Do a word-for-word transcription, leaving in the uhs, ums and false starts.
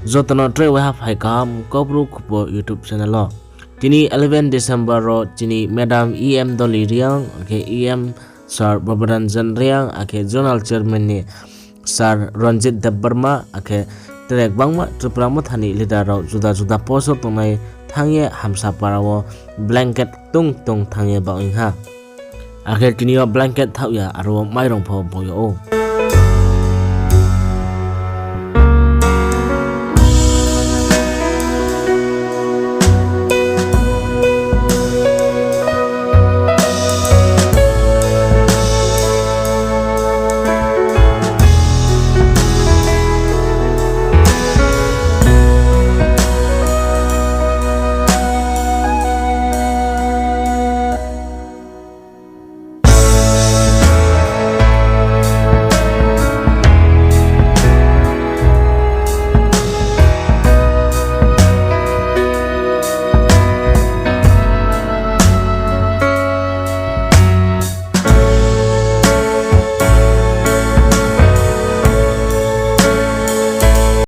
Joto no tre waiha phai kaham Kaubru Khupo YouTube channel wo. Tini eleven December wo chini Madam E M Dolly Reang, akhe E M Sir Baburanjan Reang, akhe Zonal Chairman ni Sir Ranjit Debbarma, akhe tre gbangma Tripura Motha ni leader rao juda juda post wo tongnai thanng ye Hamsapara wo blanket ktung ktung thanng ye baoh ong ha. Akhe tini yo blanket thaoh ya, aro wo mairong pho bo yag ou.